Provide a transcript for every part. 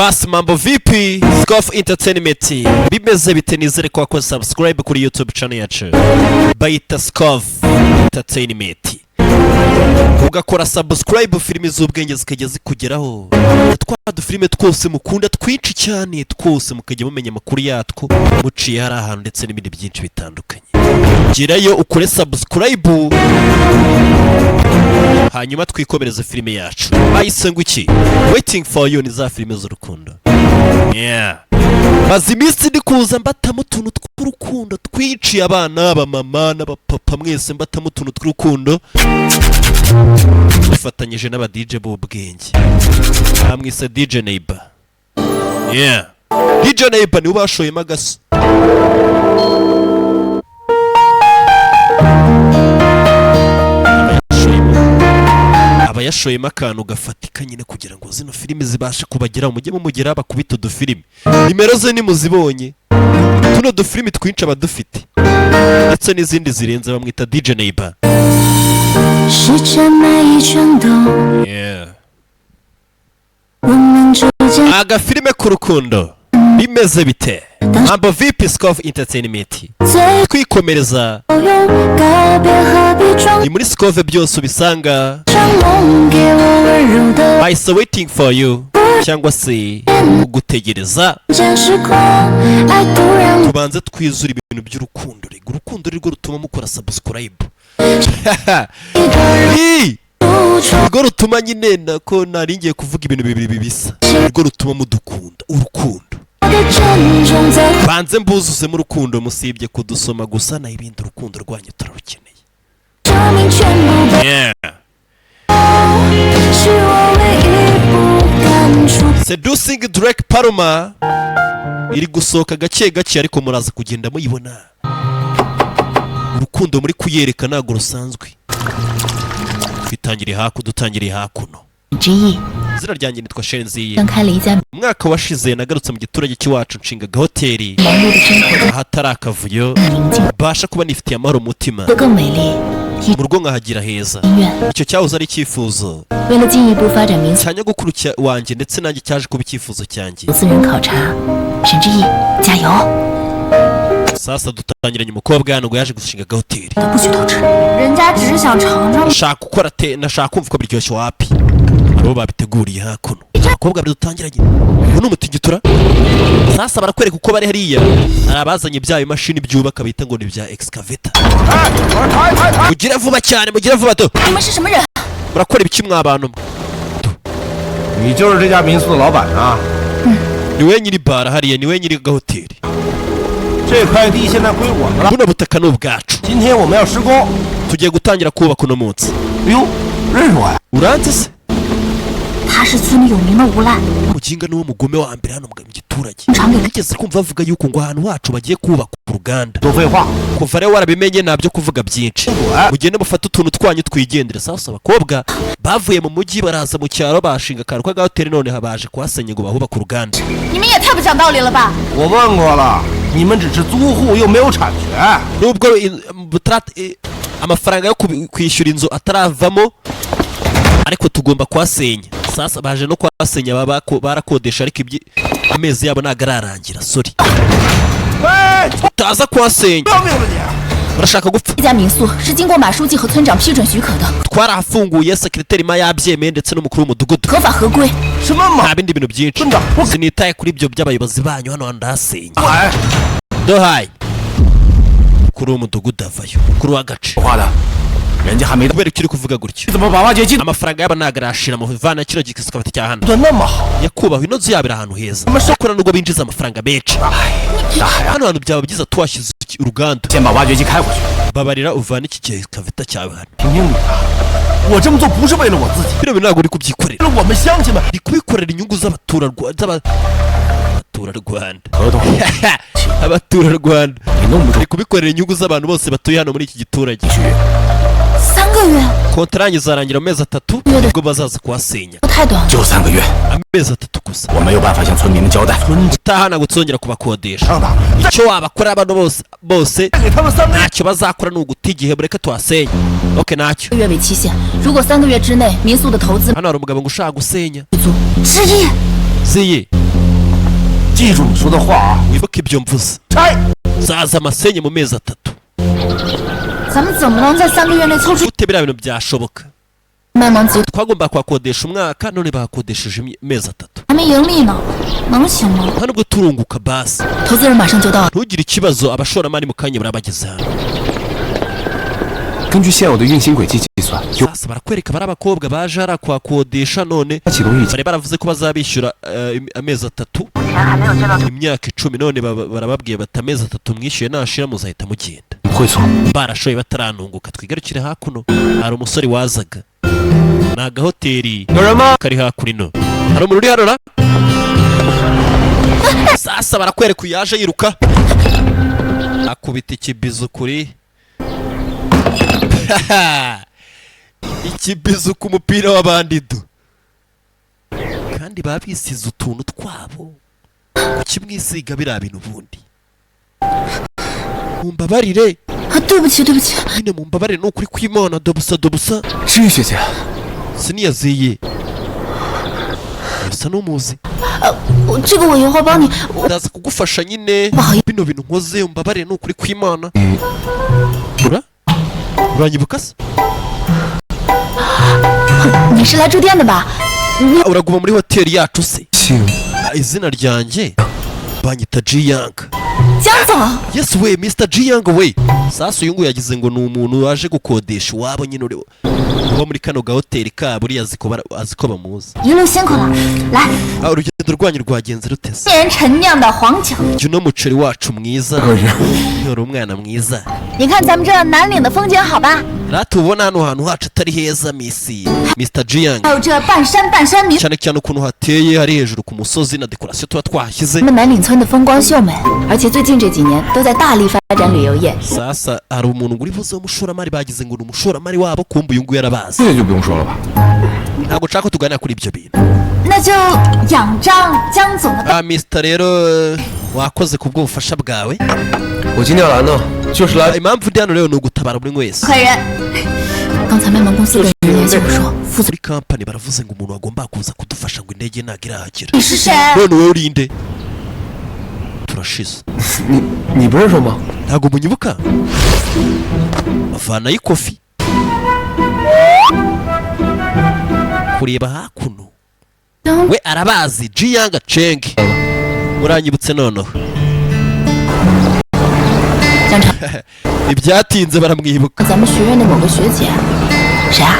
Basi mambo vipi, Scoff Entertainment, bimeze bite? Nizere ko wakoze subscribe kuri YouTube channel yacu bayita Scoff Entertainment, ugakora subscribe, filimi z'ubwenge zikajya zikugeraho, twa dufilime twose mukunda twinshi cyane twose, mukajya mumenya amakuru yatwo muciye hari ahantu, ndetse n'ibindi byinshi bitandukanye. Gerayo ukore subscribe, hanyuma twikomereze filime yacu bayise ngo iki? Waiting for You. Ni za filime z'urukundo. Yeah. Maze iminsi ndi kuza mbatamo utuntu tw'urukundo twiciye abana, abamama n'abapapa mwese, mbatamo utuntu tw'urukundo dufatanyije n'aba DJ b'ubwenge bamwise DJ Neighbor. Yeah. DJ Neighbor niwe bashoyemo agaso. Aba yashoyemo akantu gafatika nyine kugira ngo zino filimi zibashe kubageraho, mujye mumugeraho bakubita udufilimi. Nimero ze nimuzibonye, tuno dufilimi twinshi aba dufite ndetse n'izindi zirenze. Bamwita DJ Neighbor. 时针每一转动， Yeah. 我们逐渐 Agafilime k'urukundo bimeze bite? Mambo vipi, Scoff Entertainment, 最 twikomereza. 后用告别，何必装 Ni muri Scove byose ubisanga. 上梦，给我温柔的 Bahise Waiting for You cyangwa se kugutegereza. 间时空，爱突然 Tubanze twizure ibintu by'urukundo rega, urukundo ni rwo rutuma mukora subscribe. 一个人 Ii! 独处， Rwo rutuma nyine nako nari ngiye kuvuga ibintu bibiri bibisa, rwo rutuma mudukunda urukundo. 我的珍重在 Banze mbuzuzemo urukundo, musibye kudusoma gusa, naho ibindi urukundo rwanyu turarukeneye. 证明全部被 Yeah. 是我唯一不敢触 Seducing Drake Palmer iri gusohoka gake gake, ariko muraza kugenda muyibona. Urukundo muri kuyereka ntabwo rusanzwe. Twitangiriye haku dutangiriye hakuno. 之意， Izina ryanjye nitwa Shenzi. 刚开了一家 Umwaka washize nagarutse mu giturage cy'iwacu, nshinga agahoteli 忙碌的生活 ahatari akavuyo, 更宁静， mbasha kuba nifitiye amahoro mu mutima, 得更美丽。 mu rugo nkahagira heza. 医院 Icyo cyahoze ari icyifuzo 为了进一步发展民宿 cya nyogokuru wanjye, ndetse nanjye cyaje kuba icyifuzo cyanjye. 投资人考察，沈之意，加油！ Sasa dutangiranye umukobwa hano ngo yaje gushinga agahoteli. 都不许偷吃。 人家只是想尝尝。 Nashaka gukora te, nashaka kumva uko biryoshye. Wapi, abo babiteguriye hakuno abakobwa babiri dutangiranye, ubu ni umutingitura. Sasa barakwereka uko bari hariya, hari abazanye bya bimashini byubaka bita ngo ni bya excavator. Mugire vuba cyane, mugire vuba do. 你们是什么人？ Murakora ibiki mwa bantu mwe? 你就是这家民宿的老板啊？ Ni we nyiri bara hariya, ni we nyiri gahoteli. 这块地现在归我们了。 Buno butaka ni ubwacu. 今天我们要施工。 Tugiye gutangira kubaka uno munsi. 哎呦，认识我呀？ Uranzi se? 他是村里有名的无赖， Muginga niwo mugome wa mbere hano mu giturage. 常给 Nigeze kumva bavuga yuko ngo ahantu hacu bagiye kubaka uruganda. 多废话。 Kuva rero warabimenye, ntabyo kuvuga byinshi, mugende mufate utuntu twanyu twigendere. Sasa abakobwa bavuye mu mujyi baraza mu cyaro, bashinga akantu k'agahoteli, none baje kuhasenya ngo bahubake uruganda. 你们也太不讲道理了吧！ 我问过了，你们只是租户，又没有产权。 Nubwo amafaranga yo kwishyura inzu ataravamo, ariko tugomba kuhasenya. Sasa baje no kuhasenya, baba barakodesha, ariko amezi yabo ntabwo ararangira. Sorry, 喂， utaza kuhasenya. 要命了你！ Murashaka gupfa? 这家民宿是经过马书记和村长批准许可的， Twarahafunguye, sekiriteri ma yabyemeye ndetse n'umukuru w'umudugudu. 合法合规。 什么马 Nta bindi bintu byinshi. 村长，我 Sinitaye kuri ibyo by'abayobozi banyu, hano hantu ndahasenya. 哎， Dohaye kuri uwo mudugudu avayo, kuri uw'agace. 话的，人家还没 Kubera icyo uri kuvuga gutyo? 怎么把挖掘机 Amafaranga yabo ntabwo arashira, muvana kino gikasi cya hano. 的那么好？ Nyakubahwa, ino nzu yabo iri ahantu heza, kora nubwo binjiza amafaranga menshi, hano hantu byaba byiza tuhashyize uruganda. 先把挖掘机开回去。 Babarira uvane iki gikavita cyawe hano. 评评理啊！我这么做不是为了我自己， Bino bintu ntabwo uri kubyikorera, 是我们乡亲们。 uri kubikorera inyungu z'abaturarwanda. 合同 Abaturarwanda. 你弄不 Uri kubikorera inyungu z'abantu bose batuye hano muri iki giturage. 去。 3个月 Kontarangi izarangira mu mezi 3, ubwo bazaza kuhasenya. 太短了， 就3个月， Amezi 3 gusa. 我没有办法向村民们交代。村 Utaha ntabwo tuzongera kubakodesha. 长的， Icyo wabakora abantu bose bose 再给他们3个月。 ntacyo bazakora ni uguta igihe. Mureke tuhasenye, ok, ntacyo. 月为期限，如果3个月之内民宿的投资 Hano hari umugabo ngo ushaka gusenya. 不足， 之一， Ziyi. 记住你说的话啊！ Wibuke ibyo mvuze. 拆！ Zaza amasenye mu mezi 3. 咱们怎么能在3个月内凑出？ Gute biriya bintu byashoboka? 麦芒集 Twagomba kuhakodesha umwaka, none bahakodesheje amezi 3. 还没盈利呢，能行吗？ Nta nubwo turunguka basi. 投资人马上就到了， Ntugire ikibazo, abashoramari mu kanya barabageze hano. 根据现有的运行轨迹计算，有 Sasa barakwereka bari abakobwa baje hariya kuhakodesha, none 启动预计 bari baravuze ko bazabishyura amezi 3 imyaka 10, none barababwiye bati amezi 3 mwishyuye nashira muzahita mugenda. 会错。 Barashoye bataranunguka. Twigarukire hakuno, hari umusore wazaga, ni agahoteli 有人吗？ kari hakuno. Hari umuntu uri hano ra? Sasa barakwereka uyu yaje yiruka, akubita ikibizu kuri ikibizu ku mupira w'abandido, kandi baba bisize utuntu twabo. Kuki mwisiga biriya bintu ubundi? Mumbabarire. 啊，对不起，对不起， Nyine mumbabarire, ni ukuri kw'Imana, dobusa dobusa. 诗雨学姐， Siniyaziye bisa n'umuzi. 我这个我一会儿帮你。我 Ndaza kugufasha nyine bino bintu nkoze, umbabarire, ni ukuri kw'Imana. Ura uranyibuka se? 你是来住店的吧？ Uraguma muri hoteli yacu se? 姓 Ah, izina ryanjye banyita Jiyang. 江总， Yes we, Mr Jiyang we. Sasa uyu nguyu yagize ngo ni umuntu waje gukodesha iwabo nyine, uri uba muri kano gahoteli kabo, uriya azi ko azi ko bamuzi. 一路辛苦了。来， Ah, urugendo rwanyu rwagenze rute se? 年陈酿的黄酒， Jya uno muceri wacu mwiza. 个人， Uri umwana mwiza. 你看咱们这南岭的风景好吧？ Rata ubona hano hantu hacu atari heza, Miss Mr Jiyang? 还有这半山半山民， Cyane cyane ukuntu hateye, hari hejuru ku musozi na dekorasiyo tuba twahashyize. 咱们南岭村的风光秀美，而且最近这几年都在大力发展旅游业。 Sasa hari umuntu ngo uri buze w'umushoramari, bagize ngo ni umushoramari wabo, kumbe uyu nguyu arabazi. 这就不用说了吧？ Ntabwo nshaka ko tuganira kuri ibyo bintu. 那就仰仗江总的 Ah, Mr rero wakoze ku bw'ubufasha bwawe. 我今天来呢，就是来 Impamvu ndi hano rero ni ugutabara buri wese. 客人。 刚才麦芒公司的人联系我说，副总 Muri kampani baravuze ngo umuntu agomba kuza kudufasha, ngo indege ntabwo irahagera. 你是谁？ None wowe urinde? Turashize. 你，你不认识我吗？ Ntabwo munyibuka? Bavanayo ikofi kureba hakuno, we arabazi. Jiyanga Cheng, muranyibutse noneho. 江城， Ntibyatinze baramwibuka. 咱们学院的某个学姐，谁啊？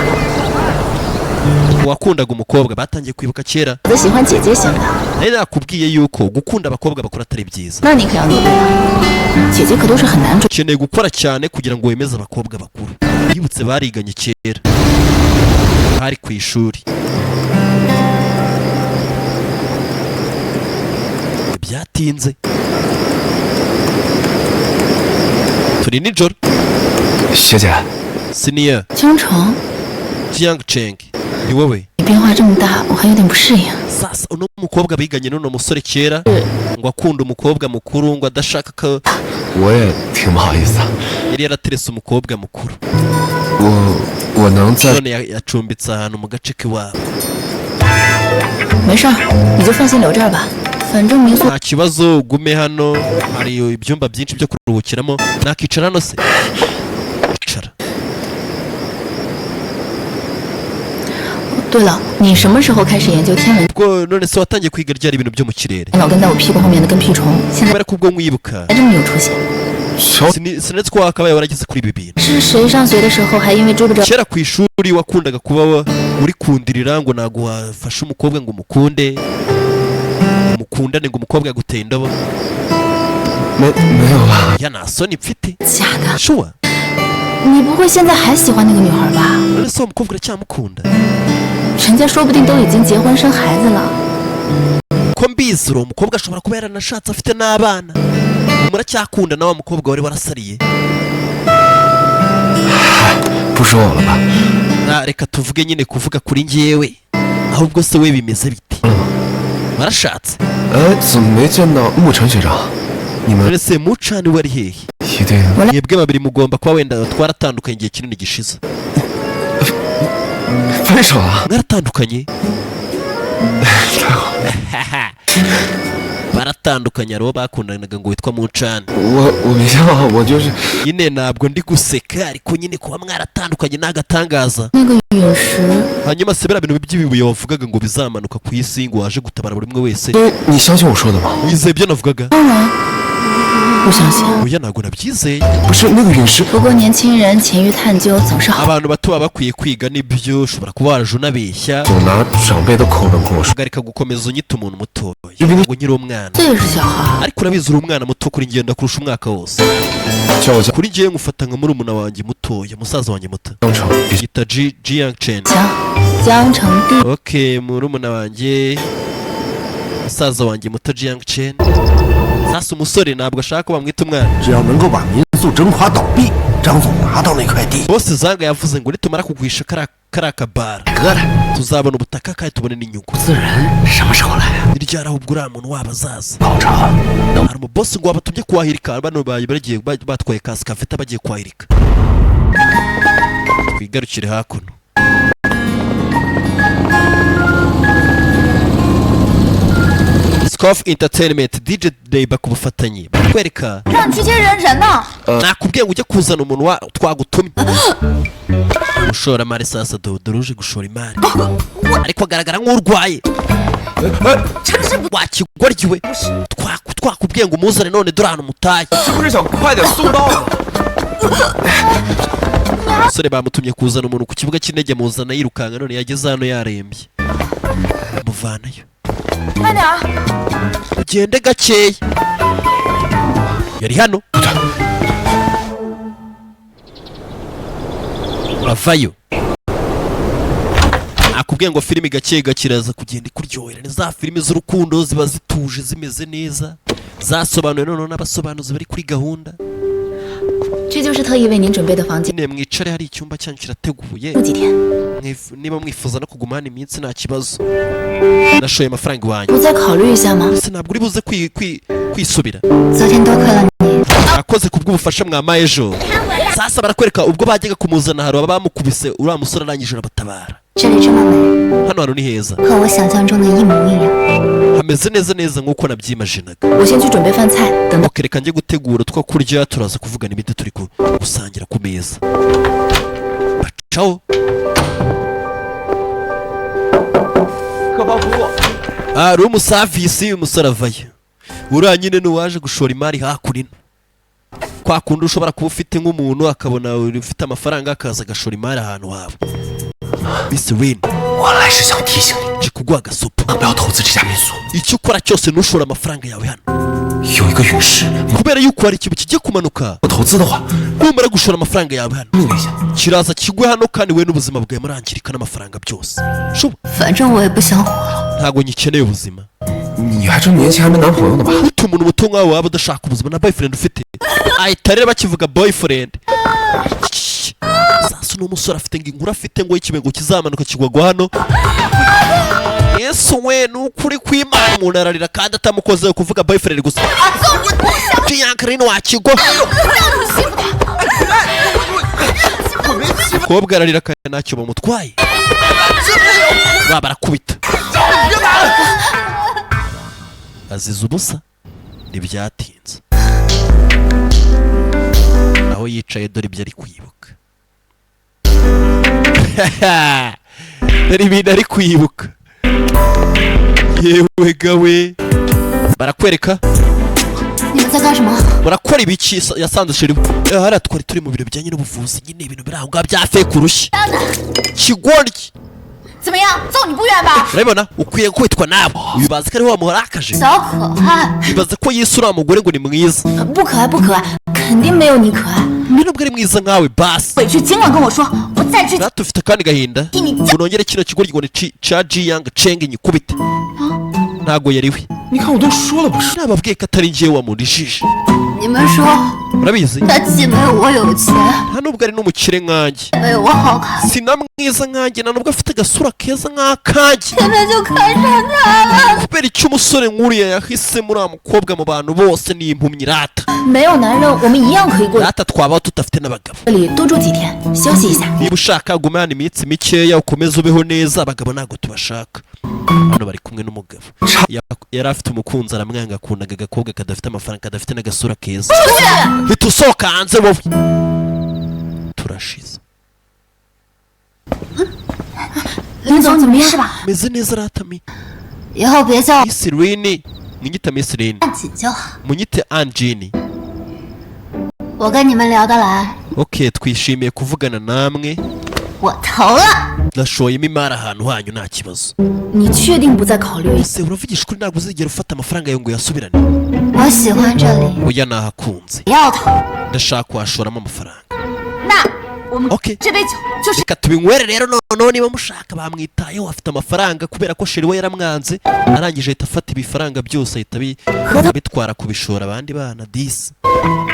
Uwakundaga umukobwa batangiye kwibuka kera. 我喜欢姐姐型的， Nari nakubwiye yuko gukunda abakobwa bakuru atari byiza. 那你可要努力了。姐姐可都是很难追。 Ukeneye gukora cyane kugira ngo wemeze abakobwa bakuru. Yibutse bariganye kera, hari ku ishuri. Byatinze, turi nijoro. 学姐， Siniya 江城， Jiang Cheng, ni wowe? 你变化这么大，我还有点不适应。 Sasa uno mukobwa biganye n'uno musore kera, ngo akunda umukobwa mukuru, ngo adashaka ko 我也挺不好意思的， yari yaraterese umukobwa mukuru. 我我能在 None yacumbitse ahantu mu gace k'iwabo. 没事儿，你就放心留这儿吧，反正民宿 Nta kibazo, ugume hano, hari ibyumba byinshi byo kuruhukiramo. Nakicara hano se? Icara. 对了，你什么时候开始研究天文？ Ubwo none se watangiye kwiga ryari ibintu byo mu kirere? 老跟在我屁股后面的跟屁虫，现在 Kubera ko ubwo nkwibuka 还这么有出息。小 sinzi ko wakabaye warageze kuri ibi bintu. 是谁上学的时候还因为追不着 Kera ku ishuri wakundaga kuba uri kundirira ngo ntabwo wafashe umukobwa ngo umukunde, mukundane, ngo umukobwa yaguteye indobo. 没没有吧？ Ya, nta soni mfite. 假的？ Shuwa. 你不会现在还喜欢那个女孩吧？ None se uwo mukobwa uracyamukunda? 人家说不定都已经结婚生孩子了。 Ko mbizi, uwo mukobwa ashobora kuba yaranashatse afite n'abana. Muracyakunda na wa mukobwa wari warasariye? 不说我了吧？ Na reka tuvuge nyine kuvuga kuri njyewe, ahubwo se we bimeze bite, warashatse? 哎，怎么没见到沐晨学长？你们 None se mucani we ari hehe? 一定 Mwebwe babiri mugomba kuba wenda twaratandukanye igihe kinini gishize. 分手了？ Mwaratandukanye? 太好了！ Baratandukanye, hari uwo bakundanaga ngo witwa Mucana. 我没笑，我就是 Nyine ntabwo ndi guseka, ariko nyine kuba mwaratandukanye ni agatangaza. 那个陨石， Hanyuma se biriya bintu by'ibibuye wavugaga ngo bizamanuka ku isi, ngo waje gutabara buri umwe wese, 所以你相信我说的吗？ wizeye ibyo navugaga? 当然不相信。 Oya, ntabwo nabyizeye. 不是那个陨石， 不过年轻人勤于探究总是好。 Abantu bato baba bakwiye kwiga, nibyo, ushobora kuba waje unabeshya. 总拿长辈的口吻跟我说， Hagarika gukomeza unyita umuntu mutoya ngo nkiri umwana. 这也是小孩， Ariko urabizi, uri umwana muto kuri ngenda kurusha umwaka wose. 叫我江 Kuri ngewe ngufata nka murumuna wanjye mutoya, musaza wanjye muto. 城，比 Yita Ji Jiang Chen. 行，江城地 Ok, murumuna wanjye, musaza wanjye muto Jiang Chen. Sasa umusore ntabwo ashaka ko bamwita umwana. 只要能够把民宿整垮倒闭，张总拿到那块地， Boss Zanga yavuze ngo nitumara kugurisha kariya kabara, 哥的 tuzabona ubutaka kandi tubone n'inyungu. 自人什么时候来啊？ Ni ryari ahubwo uriya muntu waba azaza? 老张， Hari umubosi ngo wabatumye kuhahirika bano bagiye batwaye kasike afite bagiye kuhahirika. Twigarukire hakuno. Scoff Entertainment, DJ Dayba ku bufatanye barakwereka. 让你去接人，人呢？ Nakubwiye ngo ujye kuzana umuntu wa twagutumye, umushoramari. Sasa dore uje gushora imari, ariko agaragara nk'urwaye. Wakigoryiwe, twakubwiye ngo umuzane, none dore ahantu mutaye. 是不是想快点送到啊？ Umusore bamutumye kuzana umuntu ku kibuga cy'indege, amuzana yirukanka, none yageze hano yarembye, amuvanayo. 慢点啊！ Ugende gakeya, yari hano avayo. Akubwiye ngo filimi gake gake iraza kugenda ikuryohera. Ni za filimi z'urukundo ziba zituje, zimeze neza, zasobanuwe noneho n'abasobanuzi bari kuri gahunda. 这就是特意为您准备的房间， Nyine mwicare, hari icyumba cyanyu kirateguye. 住几天？ Niba mwifuza no kuguma hano iminsi, nta kibazo, nashoye amafaranga iwanjye. 不再考虑一下吗？ Ese ntabwo uri buze kwisubira? 昨天多亏了你， Akoze ku bw'ubufasha mwamaye ejo. Sasa barakwereka ubwo bajyaga kumuzana, hari abamukubise, uriya musore arangije arabatabara. 这里这么美， Hano hantu ni heza. 和我想象中的一模一样。 Hameze neza neza nk'uko nabyimajinaga. 我先去准备饭菜，等到 Ok, reka njye gutegura utwo kurya, turaza kuvugana ibindi turi gusangira ku meza. Bacaho. 客房服务， Hari umuservice, umusore avayo. Uriya nyine ni uwaje gushora imari hakuno. Kwa kundi ushobora kuba ufite nk'umuntu akabona ufite amafaranga, akaza agashora imari ahantu hawe. Miss Win. 我来是想提醒你， nje kuguha agasopo. 不要投资这家民宿。 Icyo ukora cyose, ntushore amafaranga yawe hano. 有一个陨石， Kubera yuko hari ikintu kigiye kumanuka. 不投资的话， Numara gushora amafaranga yawe hano, 命令一下。 kiraza kigwe hano, kandi we n'ubuzima bwawe murangirika n'amafaranga byose. Shuba. 反正我也不想活了。 Ntabwo ngikeneye ubuzima. 你还这么年轻，还没男朋友呢吧？ Ute umuntu muto nkawe waba udashaka ubuzima na boyfriend ufite? Ahita rero bakivuga boyfriend, sasa uno musore afite ngo inkuru afite ngo y'ikibengo kizamanuka kigwagwa hano. Yesu we, ni ukuri kw'Imana, umuntu ararira kandi atamukozeho, kuvuga boyfriend gusa. Jiyankarine wakigwa, kobwa ararira kandi ntacyo bamutwaye, ba barakubita azize ubusa. Ntibyatinze, aho yicaye dore ibyo ari kwibuka, dore ibintu ari kwibuka. Yewe gawe, barakwereka. 你们在干什么？ Murakora ibiki? Yasanze chéri we. Hariya twari turi mu bintu bijyanye n'ubuvuzi nyine, ibintu biri aho ngaho bya fake. Urushyi kigoryi. 怎么样，揍你不冤吧？ Urabibona, ukwiye kwitwa nawe. Uyu bazi ko ariho wamuharakaje. 小可爱， Ibaze ko yise uriya mugore ngo ni mwiza. 不可爱不可爱，肯定没有你可爱。 Nubwo ari mwiza nkawe basi. 委屈尽管跟我说，我再去 Natwe ufite akandi gahinda, ngo nongere kino kigoryi ngo ni cha Ji Yang Cheng nyikubite. Ntago yari we. 你看我都说了不是， Nababwiye ko atari njyewe wamurijije. 你们说 Urabizi? 他既没有我有钱， Nta nubwo ari n'umukire nkanjye. 也没有我好看， Si na mwiza nkanjye, nta nubwo afite agasura keza nk'akanjye. 偏偏就看上他了。 Kubera icyo umusore nk'uriya yahisemo uriya mukobwa mu bantu bose? Ni impumyi rata. 没有男人，我们一样可以过。 Rata, twabaho tudafite n'abagabo. 这里多住几天，休息一下。 Niba ushaka guma hano iminsi mikeya, ukomeze ubeho neza. Abagabo ntabwo tubashaka hano. Bari kumwe n'umugabo. Yari afite umukunzi aramwanga, akundaga agakobwa kadafite amafaranga, kadafite n'agasura keza. Hita usohoka hanze wowe, turashize. 林总，你没事吧？ Meze neza rata mi. 以后别叫我 Miss Rini, munyite Miss Rini. 安锦就好。 Munyite Anjini. 我跟你们聊得来， OK, twishimiye kuvugana namwe. 我投了。 Nashoyemo imari ahantu hanyu, nta kibazo. 你确定不再考虑？ Ese uravugisha ukuri, ntabwo uzigera ufata amafaranga yawe ngo uyasubirane? 我喜欢这里， Oya, nahakunze. 要投。 Ndashaka kuhashoramo amafaranga. 那我们 OK. 这杯酒就是 Reka tubinywere rero noneho niba mushaka. Bamwitayeho, afite amafaranga kubera ko chéri we yaramwanze, arangije ahita afata ibifaranga byose, ahita abitwara kubishora abandi bana disi.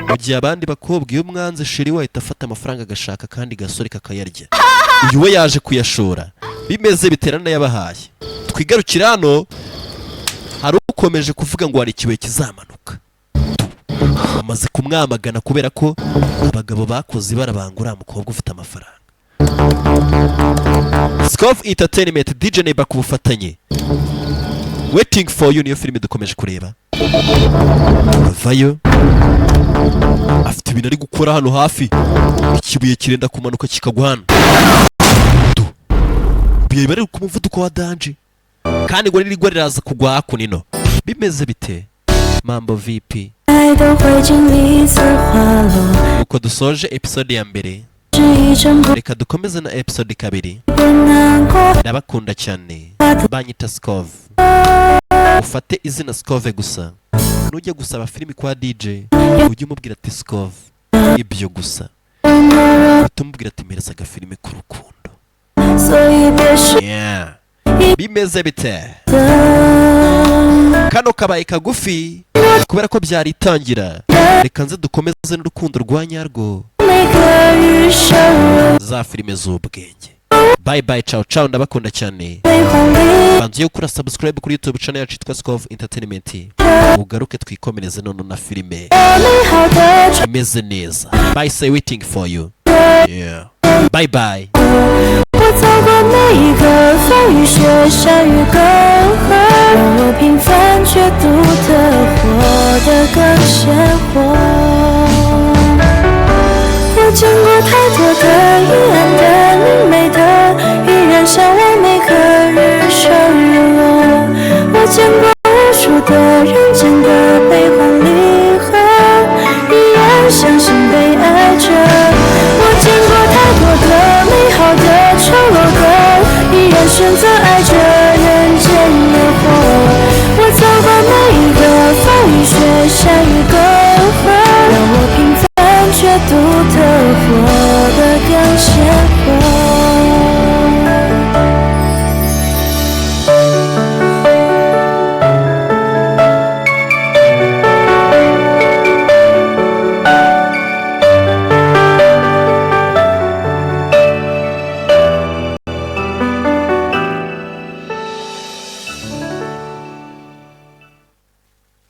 Mu gihe abandi bakobwa, iyo mwanze chéri we, ahita afata amafaranga agashaka kandi gasore kakayarya, uyu we yaje kuyashora. Bimeze bitera n'ayabahaye. Twigarukire hano, hari ukomeje kuvuga ngo hari ikibuye kizamanuka. Bamaze kumwamagana kubera ko abagabo bakoze ibara, banga uriya mukobwa ufite amafaranga. Scoff Entertainment, DJ Neighbor ku bufatanye. Waiting for You niyo filime dukomeje kureba. Avayo afite ibintu ari gukora hano hafi, ikibuye kirenda kumanuka kikagwa hano. Du. Ibuye bari ku muvuduko wa danger, kandi ngo nirigwa riraza kugwa hakuno. Bimeze bite? Mambo vipi? 爱都会经历一次花落， Uko dusoje episode ya mbere, 是一阵不 reka dukomeze na episode kabiri. 变难过。 Ndabakunda cyane, banyita Scove. Ufate izina Scove gusa, nujya gusaba filimi kwa DJ ujye umubwira ati Scove, ibyo gusa. Uhite umubwira ati mpereza agafilimi k'urukundo. 所以别试 Yeah. Bimeze bite? 的。 Kano kabaye kagufi kubera ko byari itangira. Reka nze dukomeze n'urukundo rwa nyarwo, 每个日升 za filime z'ubwenge. Bye bye, ciao ciao, ndabakunda cyane. 悲欢离 Banza yo kura subscribe kuri YouTube channel yacu yitwa Scove Entertainment, ugaruke twikomereze none na filime 美好的 imeze neza. Bye, say waiting for you. Yeah, bye bye. 我走过每一个风雨雪山与沟壑，让我平凡却独特，活得更鲜活。我见过太多的阴暗的、明媚的，依然向往每个日升日落。我见过无数的人间的悲欢离合，依然相信被爱着。我见过太多的美好的、丑陋的，依然选择爱着。